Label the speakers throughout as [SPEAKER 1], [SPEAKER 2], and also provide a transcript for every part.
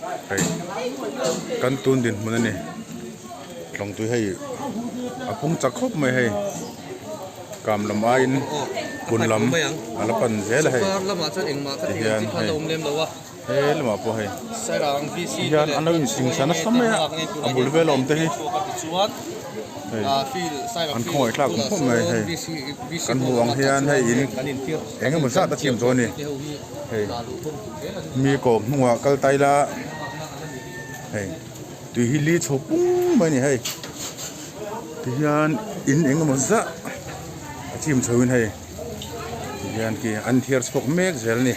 [SPEAKER 1] Hei kan tun dinhmun a ni tlawng tui hei a pung chak khawp mai hei kam lam aiin kun lam a la pan zel a hei tihian hei he lamah pawh hei tihian an lo insingsa nasa mai a a bul vel a awm te hi hei an khawngaih thlak awm khawp mai hei kan hmuh ang hian hei in eng emaw zat a chim chu a ni. Hei mi kawm hnungah kal ta ila hei tui hi li chho pung mai a ni hei tihian in eng emaw zah a chim chho in hei tihian khi an thiar chhuak mek zel a ni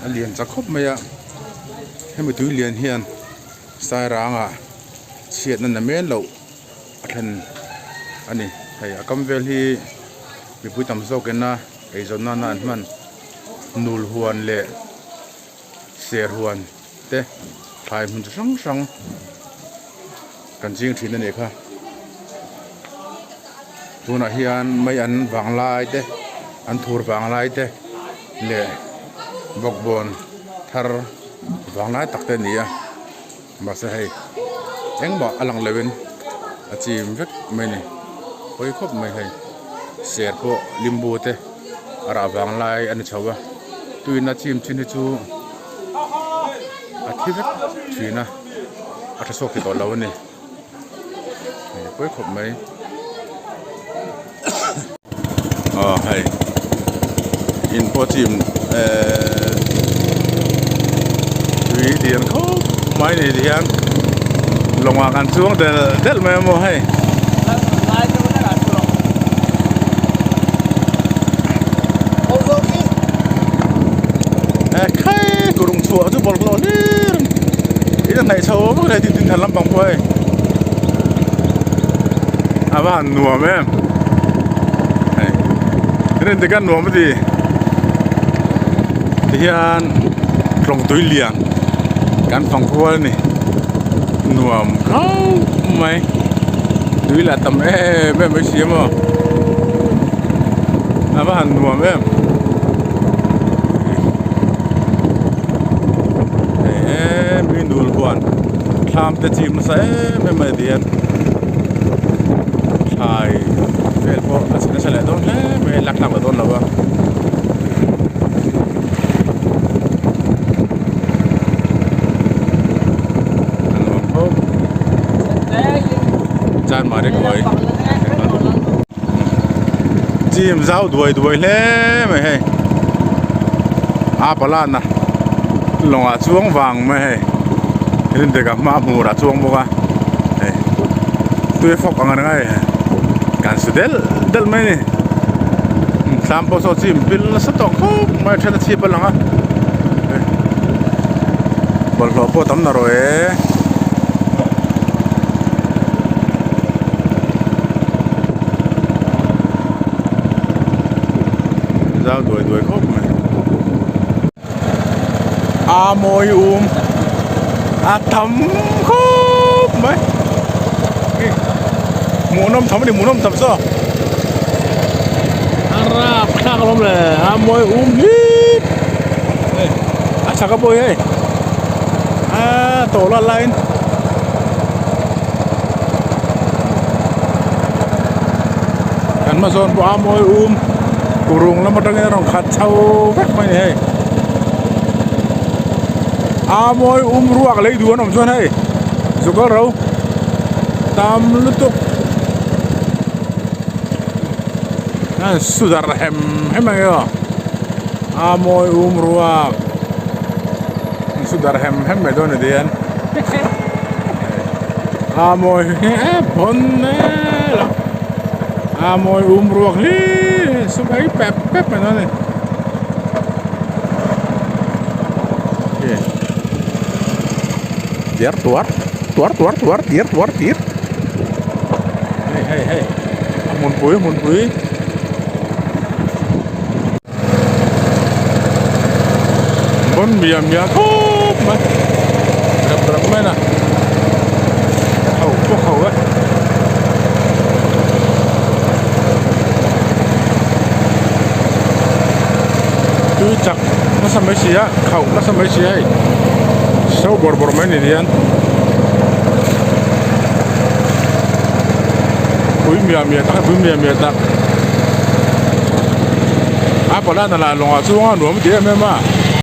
[SPEAKER 1] a lian chak khawp mai a hemi tui lian hian sairangah chhiatna na men loh a thlen a ni hei a kam vel hi mipui tam zawk ina. Eizawn nana an hman nul huan leh ser huan te thlai hmun chi hrang hrang kan ching thin a nih kha. Tunah hian mei an vang lai te an thur vang lai te leh bawkbawn thar vang lai tak te a ni a mahse hei engmah a lang loin a chim vek mai a ni pawi khawp mai hei ser pawh limbu te a rah vang lai a ni chho a tuina chim chin hi chu a thi vek thin a a tha chhuak thei tawh lo a ni hei pawi khawp mai aw hei in pawh chim ehh tui lian khawp mai ni ti hian lawngah kan chuang del del mai a maw hei. Ekhai kurung chhuah chu bawlhhlawh hlir in a hnaih chho vak hle tin tin than lampang pawh hei a va han nuam em hei rin te khan nuam a ti tihian tlawng tui lian kan fang kual a ni nuam khauh mai tui lah tam em em mai si a maw a va han nuam em. Hei mi nul huan thlam te chim nasa em em mai tihian thlai vel pawh a chhe nasa leh dawn hle mai a lak tlak leh dawn lo a. A nuam khawp chan mah reng mai Chim zau duai duai hle mai hei a palana lawngah chuang vang mai hei rindeka hma hmurah chuang bawk a hei tui fawk ang reng a hei kan su delh delh mai a ni thlam pawh saw chim pil nasa tawh khawp mai a then a chhip a lang a bawlhhlawh pawh tam na rawh e. Zau duai duai khawp mai a mawi um a tam khawp mai hmuhnawm tham a ni hmuhnawm tham saw a rap thlak alawm le a mawi um hlip hei a chhak a pawh hi hei a tawh la laiin. Kan hma zawn pawh a mawi um kurung lam atangin a rawn khat chho vek mai a ni hei a mawi um ruak lei duh an awm chuan hei zukal ro tam lutuk a su darh hem hem ang e aw a mawi um ruak su darh hem hem mai dawn a ni dian. A mawi e pawn vel a a mawi um ruak hi sum ei pep pep mai dawn a ni tiar tuar tuar tuar tuar tiar tuar tir hei hei hei a hmunpui hmunpui. Bon miah miah khawp mai rep rep mai a ho pawh ho e. Tui chak nasa mai si a khauh nasa mai si a hei so bawrh bawrh mai ni hian pui miah miah tak pui miah miah tak a pala na lah lawngah chuan a nuam ti em em a.